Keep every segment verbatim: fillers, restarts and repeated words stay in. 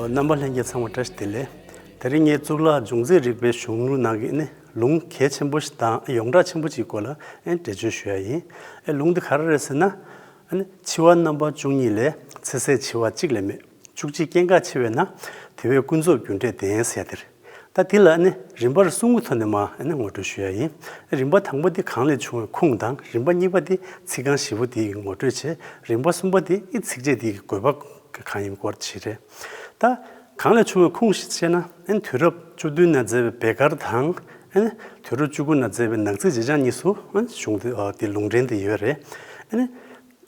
རྣམ་པ་ལྷན་རྒྱས་ཚང་མ་བཀྲ་ཤིས་བདེ་ལེགས། དེ་རིང་ངས་གཙུག་ལག་འབྱུང་རྩིས་རིག་པའི་གཞུང་ལུགས་ནང་གི་ནི་ལུང་གལ་ཆེན་པོ་ཞིག་དང་ཡོངས་གྲགས་ཆེན་པོ་ཅིག་སྐོར་ལ་འགྲེལ་བརྗོད་ཞུ་ཡ་ཡིན། ལུང་འདི་ག་རེ་རེད་ཟེར་ན། ཨ་ནི་འཆི་བ་རྣམ་པ་བཅུ་གཉིས་ལས། ཚེ་ཟད་འཆི་བ་གཅིག་ལས་མེད། བཅུ་གཅིག་སྐྱེ་འགག་འཆི་བས་ན། དེ་བས་ཀུན་རྫོབ་རྒྱུ་འབྲས་བདེན་ཟེར་ཡ་དེ་རེད། ད་དེ་ལ་ཨ་ནི་རིམ་པར་གསུམ་གྱི་ཐོག་ནས་མར་ཨ་ནི་ངོ་སྤྲོད་ཞུ་ཡ་ཡིན། རིམ་པ་དང་པོ་དེ་གང་ལས་བྱུང་བའི་ཁུངས་དང་། རིམ་པ་གཉིས་པ་དེ་ཚིག་རྐང་བཞི་པོ་དེ་ཡི་ངོ་སྤྲོད་བྱས། རིམ་པ་གསུམ་པ་དེ་ཨི་ཚིགས་བཅད་དེ་གི་དགོས་པ་གང་ཡིན་སྐོར་ཞིག་རེད། ད་གང་ལས་བྱུང་བའི་ཁུངས་ཤིག་བཤད་ན། ཨ་ནི་དུས་རབས་བཅུ་བདུན་ནས་མཛད་པའི་བེ་ཀར་དང་། ཨ་ནི་དུས་རབས་བཅུ་དགུ་ནས་མཛད་པའི་ནག་རྩིས་རྗེས་འཇུག་གཉིས་སུ་ཨ་ནི་གཞུང་དེ་ཨ་དེ་ལུང་འདྲེན་དེ་ཡོད་རེད། ཨ་ནི།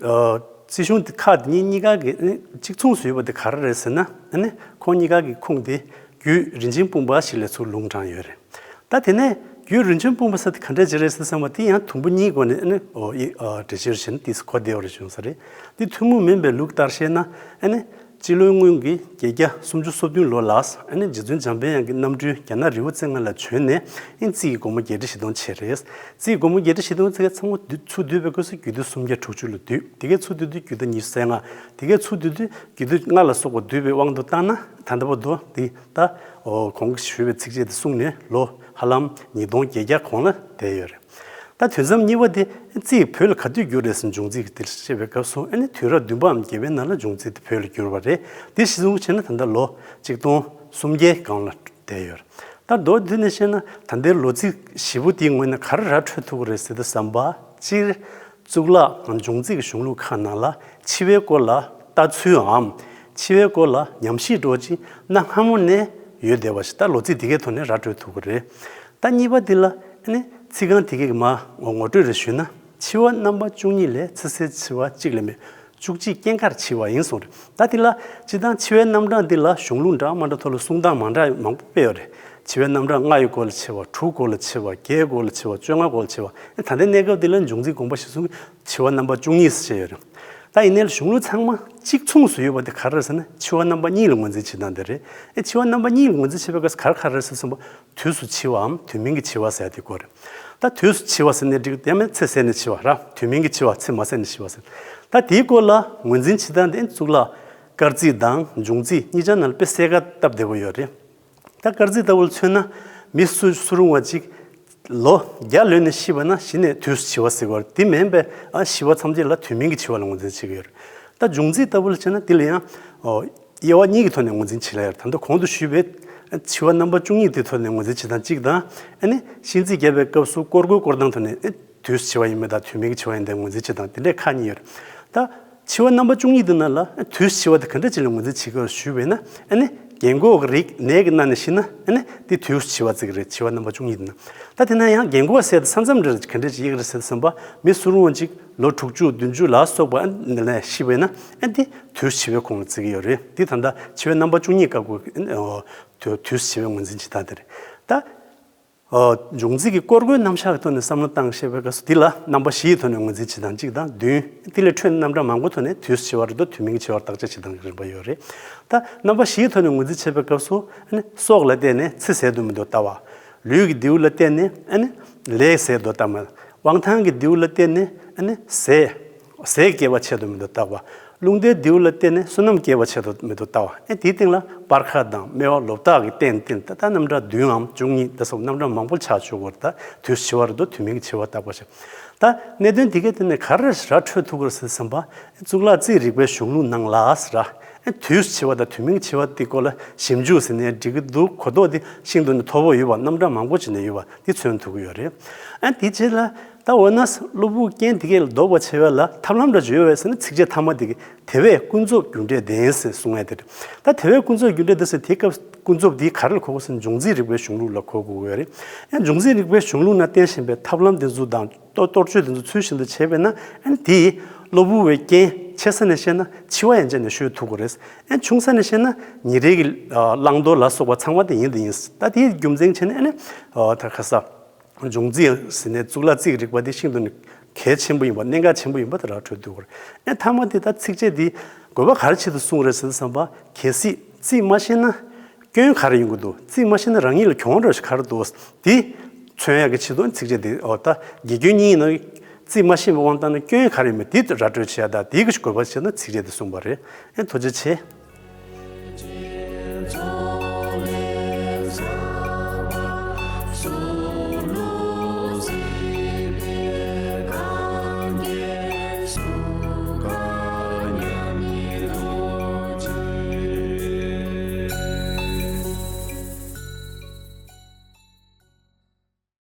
ཨ་རྩིས་གཞུང་དེ་ཁག་དེ་གཉིས་གཉིས་ཀ་གི་ཨ་ནི་གཅིག་མཚུངས་སུ་ཡོད་པ་དེ་ག་རེ་རེད་ཟེར་ན། ཨ་ནི་ཁོང་གཉིས་ཀ་གི་ཁུངས་དེ་རྒྱུད་རིན་ཆེན་སྤུངས་པ་ཞིག་ལས་ཚུར་ལུང་དྲངས་ཡོད་རེད། ད་དེ་ནས་རྒྱུད་རིན་ཆེན་སྤུངས་པ་ཟེར་དེ་ག་འདྲ་ཅིག་རེད་ཟེར་བསམ་པ་དེ་ཡང་དུམ་བུ་གཉིས་སྒོ་ནས་ཨ་ནི་ཨོ་ཨི་ཨ་འགྲེལ་བཤད་བྱས་ན་དེ་གོ་བདེ་བ་རེ་བྱུང་ས་རེད། འདི་ཐུན་མོང་མིན་པའི་ལུགས་ལྟར་བཤད་ན། ཨ་ནི་སྤྱི་ལོའི་སྔོན་གྱི་བརྒྱད་བརྒྱ་སུམ་ཅུ་སོ་བདུན་ལོ་ལ། ཨ་ནི་རྗེ་བཙུན་འཇམ་དཔལ་དབྱངས་ཀྱི་རྣམ་སྤྲུལ་རྒྱ་ནག་རི་བོ་རྩེ་ལྔ་ལ་བྱོན་ནས། ཨ་ནི་རྩིས་ཀྱི་སྒོ་མོ་བརྒྱད་ཁྲི་བཞི་སྟོང་ཕྱེས་རེད། རྩིས་སྒོ་མོ་བརྒྱད་ཁྲི་བཞི་སྟོང་ཚིག་ཚང་མ་བསྡུ་ཚུར་བསྡུས་པའི་སྐབས་སུ་རྒྱུད་སྡེ་སུམ་བརྒྱ་དྲུག་ཅུ་ལ་བསྡུས། དེ་གའི་ཚུར་བསྡུས་དུས་རྒྱུད་སྡེ་ཉི་ཤུ་རྩ་ལྔ། དེ་གའི་ཚུར་བསྡུས་དུས་རྒྱུད་སྡེ་ལྔ་ལ་སོགས་པ་བསྡུས་པའི་དབང་དུ་བཏང་ན། ད་ལྟ་བར་དུ་དེ་ད་ཨོ་གོང་གི་ཞུས་པའི་ཚིགས་བཅད་དེ་གསུངས་ནས་ལོ་ཧ་ལམ་ཉིས་སྟོང་བརྒྱད་བརྒྱ་གོང་ལ་བསྡད་ཡོད་རེད། ད་དུས་མཚམས་གཉིས་པ་དེ་རྩིས་བོད་ལ་ག་དུས་བསྒྱུར་རེད་ཟེར། འབྱུང་རྩིས་ཀྱི་དེ་བཤད་པའི་སྐབས་སུ། ཨ་ནི་དུས་རབས་བདུན་པའམ་བརྒྱད་པའི་ནང་ལ་འབྱུང་རྩིས་དེ་བོད་ལ་བསྒྱུར་བ་རེད། དེ་གཞི་བཟུང་བྱས་ན་ད་ལྟ་ལོ་གཅིག་སྟོང་སུམ་བརྒྱའི་སྒང་ལ་བསྡད་ཡོད་རེད། ད་མདོར་བསྡུས་ནས་བཤད་ན། ད་ལྟའི་ལོ་ཚིགས་བཞི་པོ་དེའི་ངོས་ནས་ག་རེ་ར་འཕྲོད་ཐུབ་ཀྱི་རེད་ཟེར་དུས་ཙམ་པ། སྤྱིར་གཙུག་ལག་འབྱུང་རྩིས་ཀྱི་གཞུང་ལུགས་ཁག་ནང་ལ་འཆི་བའི་སྐོར་ལ་ལྟ་ཚུལ་འམ། འཆི་བའི་སྐོར་ལ་ཉམས་ཞིབ་འདྲ་ཅིག་གནའ་སྔ་མོ་ནས་ཡོད་བསྡད་པ་ཞིག་ད་ལོ་ཚིགས་དེ་གའི་ཐོག་ནས་ར་འཕྲོད་ཐུབ་ཀྱི་རེད། ད་གཉིས་པ་འདི་ལ་ཨ་ནི་ཚིག་རྐང་དེ་གའི་མར་ངོ་སྤྲོད་རེ་ཞུས་ན། འཆི་བ་རྣམ་པ་བཅུ་གཉིས་ལས། ཚེ་ཟད་འཆི་བ་གཅིག་ལས་མེད། བཅུ་གཅིག་སྐྱེ་འགག་འཆི་བ་ཡིན་གསུངས་རེད། ད་དེ་ལ་སྤྱིར་བཏང་འཆི་བའི་རྣམ་གྲངས་འདི་ལ་གཞུང་ལུགས་འདྲ་མ་འདྲ་ཐོག་ལ་གསུང་སྟངས་མ་འདྲ་མང་པོ་སྤེལ་ཡོད་རེད། འཆི་བའི་རྣམ་གྲངས་ལྔ་ཡི་སྐོར་ལ་འཆི་བ། དྲུག་སྐོར་ལ་འཆི་བ། བརྒྱད་སྐོར་ལ་འཆི་བ། བཅོ་ལྔ་སྐོར་ལ་འཆི་བ། ཨེ་ད་ལྟའི་གནས་སྐབས་འདི་ལ་འབྱུང་རྩིས་དགོངས་པ་གཞིར་བཟུང་གིས་འཆི་བ་རྣམ་པ་བཅུ་གཉིས་ཟེར་བྱས་ཡོད་རེད། ད་ཡིན་ནའི་གཞུང་ལུགས་ཚང་མ་གཅིག་མཚུངས་སུ་ཡོད་པ་དེ་ག་རེ་རེད་ཟེར་ན། འཆི་བ་རྣམ་པ་གཉིས་ལ་ངོས་འཛིན་བྱེད་སྟངས་དེ་རེད། ཨེ་འཆི་བ་རྣམ་པ་གཉིས་ལ་ངོས་འཛིན་བྱེད་པའི་སྐབས་སུ་ག་རེ་ག་རེ་རེད་ཟེར་སོང་པ། དུས་སུ་འཆི་བའམ་དུས་མིན་གྱི་འཆི་བ་ཟེར་ཡ་དེ་སྐོར་རེད། ད་དུས་སུ་འཆི་བ་ཟེར་ནའི་འགྲིག་ཡང་མིན་ཚེ་ཟད་ནས་འཆི་བ་ར། དུས་མིན་གྱི་འཆི་བ། ཚེ་མ་ཟད་ནས་འཆི་བ་ཟེར། ད་དེའི་སྐོར་ལ་ངོས་འཛིན་བྱེད་སྟངས་དེ་གཙུག་ལག་སྐར་རྩིས་དང་འབྱུང་རྩིས་གཉིས་ཆ་ནང་ལ་དཔེ་གསལ་ཁ་བཏབ་བསྡད་པ་ཡོད་རེད། ད་སྐར་རྩིས་ལྟ་བུ་ལ་མཚོན་ན། མི་སུ་སུ་རུང་བ་ཅིག་ལོ་བརྒྱ་ལོན་ནས་ཤི་བ་ན་གཞི་ནས་དུས་སུ་འཆི་བ་ཟེར་བ་རེད། དེ་མིན་པའི་ཨ་ཤི་བ་ཐམས་ཅད་ལ་དུས་མིན་གྱི་འཆི་བ་ལ་ངོས་འཛིན་བྱེད་ཀྱི་ཡོད་རེད། ད་འབྱུང་རྩིས་ལྟ་བུ་ལ་བྱས་ན་དེ་ལ་ཡང་ཨོ་དབྱེ་བ་གཉིས་ཀྱི་ཐོག་ནས་ངོས་འཛིན་བྱེད་ལ་ཡོད་རེད། ད་ལྟ་གོང་དུ་ཞུས་པའི་འཆི་བ་རྣམ་པ་བཅུ་གཉིས་དེའི་ཐོག་ནས་ངོས་འཛིན་བྱེད་སྟངས་གཅིག་དང་། ཨ་ནི་གཤིན་རྩིས་རྒྱག་པའི་སྐབས་སུ་དཀོར་མགོའི་དཀོར་ཐང་ཐོག་ནས་ཨ་དུས་སུ་འཆི་བ་ཡིན་པ་དང་དུས་མིན་གྱི་འཆི་བ་ཡིན་པའི་ངོས་འཛིན་བྱེད་སྟངས་དེ་འདྲའི་ཁག་གཉིས་ཡོད་རེད། ད་འཆི་བ་རྣམ་པ་བཅུ་གཉིས་དེ་ནང་ལ་དུས་སུ་འཆི་བ་དེ་ག་འདྲ་ཅིག་ལ་ངོས་འཛིན་བྱེད་དགོས་ཞུས་པས་ན། ཨ་ནི་རྒན་གོག་གི་རིགས་ནད་ཀྱིས་མནར་ནས་ཤི་ན། ཨ་ནི་དེ་དུས་སུ་འཆི་བ་བརྩི་གི་རེད། འཆི་བ་རྣམ་པ་བཅུ་གཉིས་དེ་ནང་། ད་དེ་ན་ཡང་རྒན་གོག་ཟེར་དེ་ས་མཚམས་འདྲ་ག་འདྲ་ཅིག་དབྱེ་གི་རེད་ཟེར་བསམ་པ། མི་སུ་རུང་བ་ཅིག་ལོ་དྲུག་ཅུ་བདུན་ཅུ་ལ་སོགས་པ་ཨ་ནི་ནས་ཤི་བས་ན། ཨ་ནི་དེ་དུས་སུ་འཆི་བའི་ཁོངས་ལ་བརྩི་གི་ཡོད་རེད། དེ་ད་ལྟ་འཆི་བའི་རྣམ་པ་བཅུ་གཉིས་བཀའ་བསྒོ་དུས་སུ་འཆི་བའི་ངོས་འཛིན་བྱེད་སྟངས་དེ་རེད། ད། ཨོ། འབྱུང་རྩིས་ཀྱི་དཀོར་མགོའི་རྣམ་གཞག་གི་ཐོག་ནས་བསམ་བློ་བཏང་བཤད་པའི་སྐབས་སུ། འདི་ལ་རྣམ་པ་བཞི་ཡི་ཐོག་ནས་ངོས་འཛིན་བྱེད་སྟངས་གཅིག་དང་། བདུན། དེ་ལས་འཕྲོས་རྣམ་གྲངས་མང་པོའི་ཐོག་ནས་དུས་སུ་འཆི་བ་རེད་དོ། དུས་མིན་གྱི་འཆི་བར་བརྟག་དཔྱད་བྱེད་སྟངས་ཀྱི་རིམ་པ་ཡོད་རེད། ད་རྣམ་པ་བཞི་ཡི་ཐོག་ནས་ངོས་འཛིན་བྱེད་པའི་སྐབས་སུ། ཨ་ནི་སྲོག་ལ་བརྟེན་ནས་ཚེ་ཟད་དུ་མི་འདོད་ལྟ་བ། ལུས་ཀྱི་རྡེའུ་ལ་བརྟེན་ནས་ཨ་ནི་ལས་ཟད་འདོད་ལྟ་བ། དབང་ཐང་གི་རྡེའུ་ལ་བརྟེན་ནས་ཨ་ནི་ཟས། ཟས་སྐྱེ་བ་ཆད་དུ་མི་འདོད་ལྟ་བ། རླུང་རྟའི་རྡེའུ་ལ་བརྟེན་ནས་བསོད་ནམས་སྐྱེ་བ་ཆད་དུ་མི་འདོད་ལྟ་བ། ཨེ་དེའི་སྟེང་ལ་སྤར་ཁ་དང་སྨེ་བ་ལོ་རྟགས་ཀྱི་རྟེན་རྟེན་ད་ལྟ་རྣམ་གྲངས་བདུན་འམ་བཅུ་གཉིས་ད་སོགས་རྣམ་གྲངས་མང་པོ་ཆགས་ཆོག་གི་རེད། ད་དུས་སུ་འཆི་བ་རེད་དོ། དུས་མིན་གྱི་འཆི་བ་བརྟག་པ་ཞེས། ད་གནད་དོན་དེ་གའི་སྟེང་ནས་ག་རེ་ར་འཕྲོད་ཐུབ་ཀྱི་རེད་ཟེར་བསམ་པ། གཙུག་ལག་རྩིས་རིག་པའི་གཞུང་ལུགས་ནང་ལ་ཟེར་ར། ཨེ་དུས་སུ་འཆི་བ་དང་དུས་མིན་གྱི་འཆི་བ་དེ་སྐོར་ལ་ཞིབ་འཇུག་ཟེར་ནས་འགྲིག་གི་འདུག་གོ་རྟོགས་དེ་ཤིན་ཏུ་ནས་མཐོ་པོ་ཡོད་པ། རྣམ་གྲངས་མང་པོ་ཅིག་ནས་ཡོད་པ་དེ་མཚོན་ཐུབ་ཀྱི་ཡོད་རེད། ཨ་དེ་རྗེས་ལ་ད་འོ་ན་གློ་བུར་རྐྱེན་དེ་གས་ལ་ལྡོག་པ་བྱེད་པ་ལ་ཐབས་ལམ་འདྲ་ཅིག་ཡོད་པས་ཟེར་ན། ཚིགས་བཅད་ཐ་མ་དེ་གི་དེ་བས་ཀུན་རྫོབ་རྒྱུ་འབྲས་བདེན་ཟེར་གསུང་ཡ་དེ་རེད། ད་དེ་བས་ཀུན་རྫོབ་རྒྱུ་འབྲས་བདེན་ཟེར་དེའི་སྐབས་ཀུན་རྫོབ་དེ་ག་རེ་ལ་གོ་དགོས་ཟེར་ན། འབྱུང་རྩིས་རིག་པའི་གཞུང་ལུགས་ལ་གོ་དགོས་ཀྱི་ཡོད་རེད། ཡང་འབྱུང་རྩིས་རིག་པའི་གཞུང་ལུགས་ནང་བསྟན་བཞིན་པའི་ཐབས་ལམ་དེ་ཚོ་དང་གཏོ་གཏོར་བཅོས་དེ་ཚོ་ཚུལ་བཞིན་དུ་བྱས་པས་ན། ཨ་ནི་དེས་གློ་བུར་བའི་རྐྱེན་ཆེ་ས་ནས་བཤད་ན་འཆི་བ་ཡན་ཆད་ནས་བཤད་ཐུབ་ཀྱི་རེད། ཨ་ཆུང་ས་ནས་བཤད་ན་ཉིན་རེ་གི་བླང་དོར་ལ་སོགས་པ་ཚང་མ་དེ་ཡིན་དེ་ཡིན། ད་དེའི་རྒྱུ་མཚན་བྱས་ནས་ཨ་ནི་ད་ཁ་ས། འབྱུང་རྩིས་ཟེར་ནས་གཙུག་ལག་རྩིས་རིག་པ་དེ་ཤིན་ཏུ་ནས་གལ་ཆེན་པོ་ཡིན་པ། གནད་འགག་ཆེན་པོ་ཡིན་པ་དེ་ར་འཕྲོད་ཐུབ་ཀྱི་རེད། ཨེ་མཐའ་མ་དེ་ད་ཚིགས་བཅད་དེ་དགོས་པ་ག་རེ་ཆེད་དུ་གསུངས་རེད་ཟེར་བསམ་པ། གལ་སྲིད་རྩིས་མ་ཤེས་ན་སྐྱོན་ག་རེ་ཡོང་གི་འདུག་རྩིས་མ་ཤེས་ན་རང་ཉིད་ལ་གྱོང་འདྲ་ཞིག་ག་རེ་འདུག་དེ་མཚོན་ཡག་གི་ཆེད་དུ་ཚིགས་བཅད་དེ། འོ་ད་དགེ་སྐྱོན་གཉིས་ཡིན་ན། རྩིས་མ་ཤེས་པའི་དབང་བཏང་ན་སྐྱོན་ག་རེ་ཡིན་མིན་དེ་ར་སྤྲོད་བྱེད་ཡ་དང་དེའི་གི་དགོས་པ་བྱས་ན་ཚིག་རེ་དེ་གསུངས་པ་རེད། ཨེ་ཐུགས་རྗེ་ཆེ།